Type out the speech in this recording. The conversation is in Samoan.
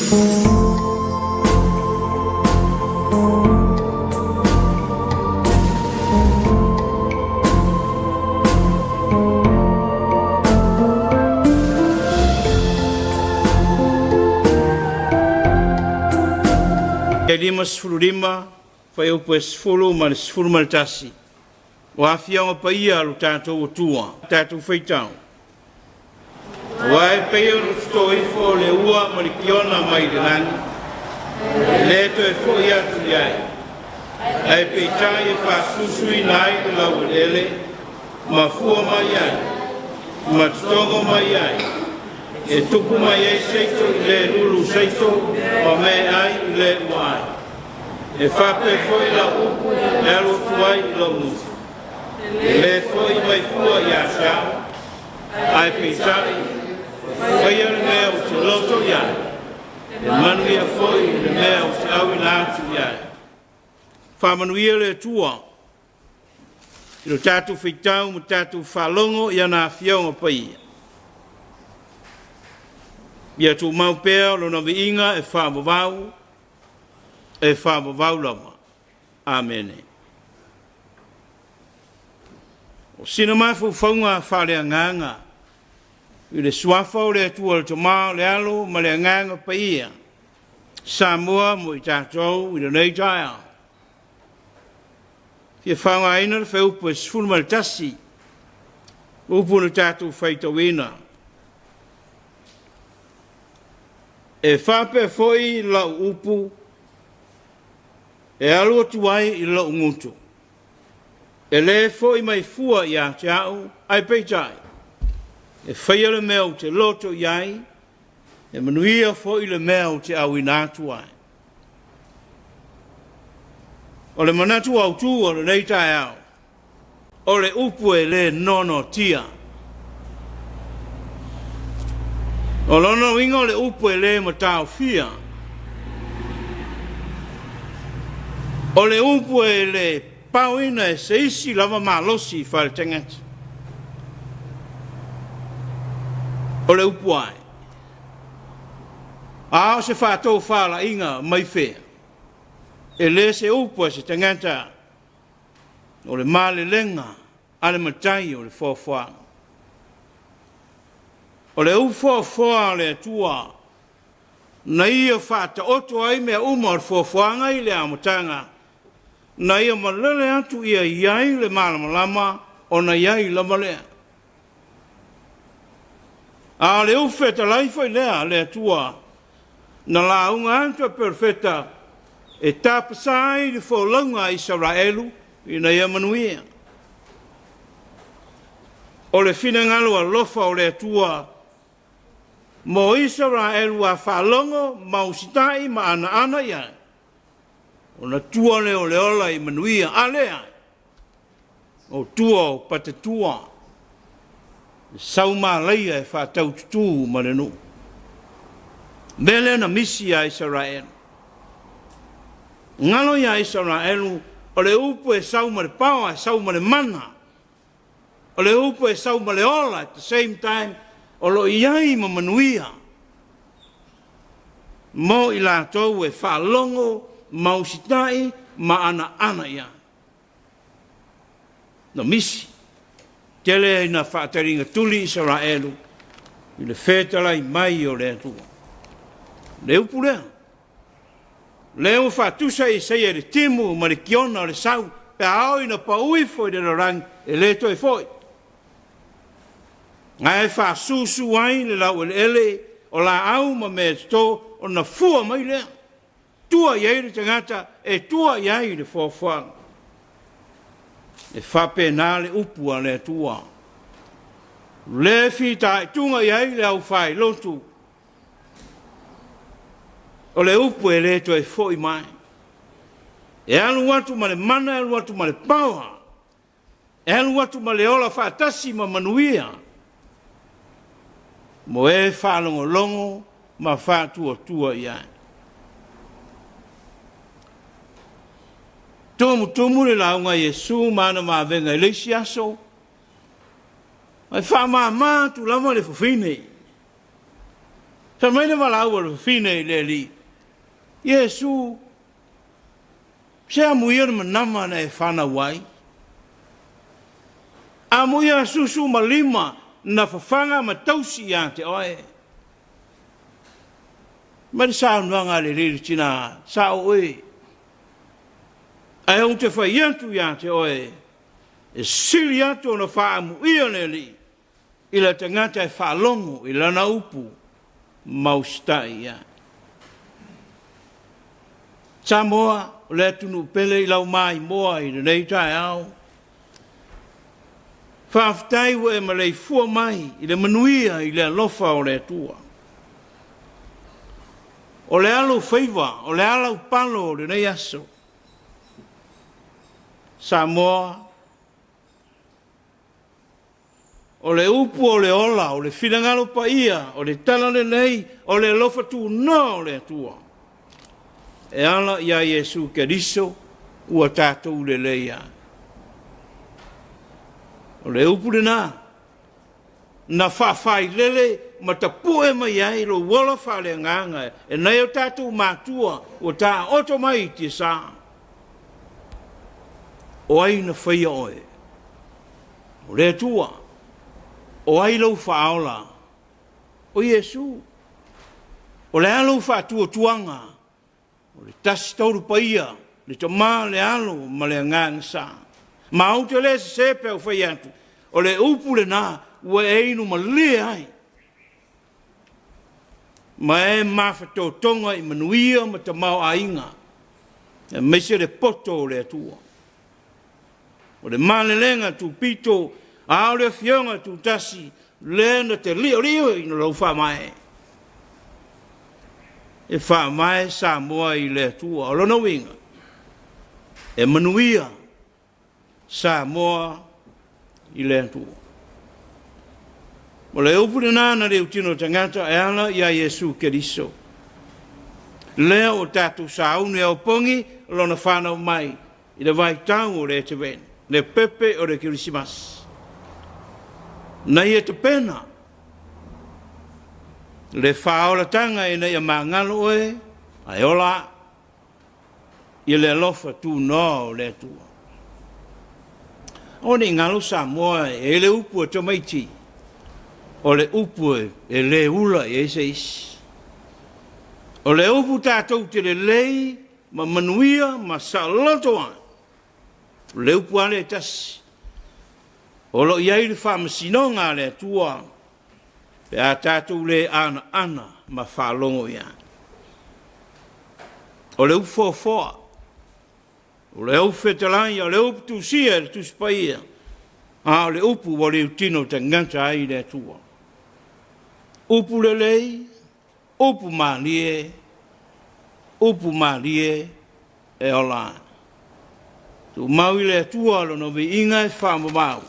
E 55 fuaiupu e 10 ma le 11 o Afioaga Paia a lo tatou Atua, tatou faitau. Aua e pei ona toto ifo le ua ma le kiona mai le lagi, e le toe foi atu i ai, ae peitai e faasusuina ai le laueleele ma fua mai ai, ma totogo mai ai, e tupu mai ai seito i le lulu seito ma me ai i le ua ai. E faapea foi lau upu e alu atu ai i lou gutu, e le foi mai fua ia te au, ae peitai, e faia le mea ou te loto i ai, e manuia foi le mea ou te auina atu i ai. Faamanuia le Atua i lo tatou faitau ma tatou faalogo i ana Afioga Paia. Ia tumau pea lona viiga e faavavau, e faavavau lava. Amene. O sina mafaufauga faaleagaga i le suafa o le Atua le Tama, o le Alo ma le Agaga Paia, Samoa mo i tatou i lenei taeao. Fia faaaogaina le fuaiupu e 11, upu na tatou faitauina. E faapea foi lau upu e alu atu ai i lou gutu, e le foi mai fua ia te au, ae peitai, e faia le mea ou te loto i ai, e manuia foi le mea ou te auina atu ai. O le manatu autu o lenei taeao, o le upu e le noanoatia. O lona uiga o le upu e le mataofia. O le upu e le paoina e se isi lava malosi faaletagata. O le upu ai, a o se faatofalaiga mai fea, e le se upu a se tagata, o le malelega a le matai o le foafoaga. O le ufoafoa a le Atua na ia faataoto ai mea uma o le foafoaga i le amataga, na ia malele atu ia i ai le malamalama ona i ai lava lea. A o le ufetalai foi lea a le Atua na lauga atu e perofeta e tapasa ai le folauga a Isaraelu ina ia manuia. O le finagalo alofa o le Atua mo Isaraelu a faalogo ma usitai ma anaana i ai, ona tua lea o le ola i manuia, a lea, o tua o Patatua, le saumalaia e faataututu ma le nuu. Mea lea na misi ia Isaraelu. Galo ia Isaraelu o le upu e sau ma le power, e sau ma le mana. O le upu e sau ma le ola at the same time o lo o i ai ma manuia mo i latou e faalogo ma usitai ma anaana i ai. Na misi tele ina faataliga tuli Isaraelu i le fetalai mai o le Atua. Le upu lea, lea ua faatusa e Isaia i le timu ma le kiona o le sau pe a oo ina pau ifo i le lalolagi e le toe foi. Ae faasusu ai le laueleele o laau ma mea toto ona fua mai lea. Tua i ai le tagata e tua i ai le foafoaga. E faapena le upu a le Atua. Le fitaituga i ai le aufailotu, o le upu e le toe foi mai. E alu atu ma le mana, e alu atu ma le power, e alu atu ma le ola faatasi ma manuia mo e faalogologo ma faatuatua i ai. Tumutumu le lauga a Iesu ma ana vavega i le isi aso, ae faamama atu lava le fafine. Fai mai le valaau a le fafine i le Alii, Iesu, se amuia le manama na e fanau ai. Amuia susu ma lima na fafaga ma tausi ia te oe. Mai le saunoaga a le alii i le tina, Sao oe, ae ou te fai atu ia te oe, e sili atu ona faaamuia le Alii i le tagata e faalogo i lana upu ma usitai i ai. Samoa, o le atunuu pele i lau maimoa i lenei taeao. Faafetai ua e maleifua mai i le manuia i le alofa o le Atua. O le alofaiva, o le alaupalo o lenei aso, Samoa, o le upu o le ola, o le finagalo paia, o le talalelei, o le alofa tunoa o le Atua, e ala ia Iesu Keriso ua tatou lelei ai. O le upu lena na faafailele ma tapue mai ai lou ola faaleagaga e nai o tatou matua ua taoto mai i tiasa. O ai na faia oe? O le Atua. O ai lou faaola? O Iesu. O le a lou faatuatuaga? O le Tasi Tolu Paia, le Tama, le Alo ma le Agaga Sa. Ma ou te le sese pe a ou fai atu, o le upu lena ua e inu malie ai ma e mafatotoga i manuia ma tamaoaiga, aemaise le poto o le Atua. O le malelega tupito, a o le afioga tutasi, lea na te liolio ina lou faavae. E faavae Samoa i le Atua. O lona uiga, e manuia Samoa i le Atua. O le upu lena na liutino tagata e ala ia Iesu Keriso. Lea ua tatou sauni e opogi lona fanau mai i le vaitau o le Eteveni, le pepe o le Kerisimasi. Na ia tapena le faaolataga ina ia magalo oe ae ola i le alofa tunoa o le Atua. Aua ne i galo Samoa e i ai le upu a tamaiti, o le upu e le ula i ai se isi. O le upu tatou te lelei ma manuia ma saoloto ai, o le upu lava lea e tasi, o lo o i ai le faamasinoga a le Atua pe a tatou le anaana ma faalogo i ai. O le upu foafoa, o le upu fetalai, o le upu tusia e le Tusi Paia, a o le upu ua liutino tagata ai le Atua. Upu lelei, upu malie, upu malie e ola ai. Tumau i le Atua lona viiga e faavavau.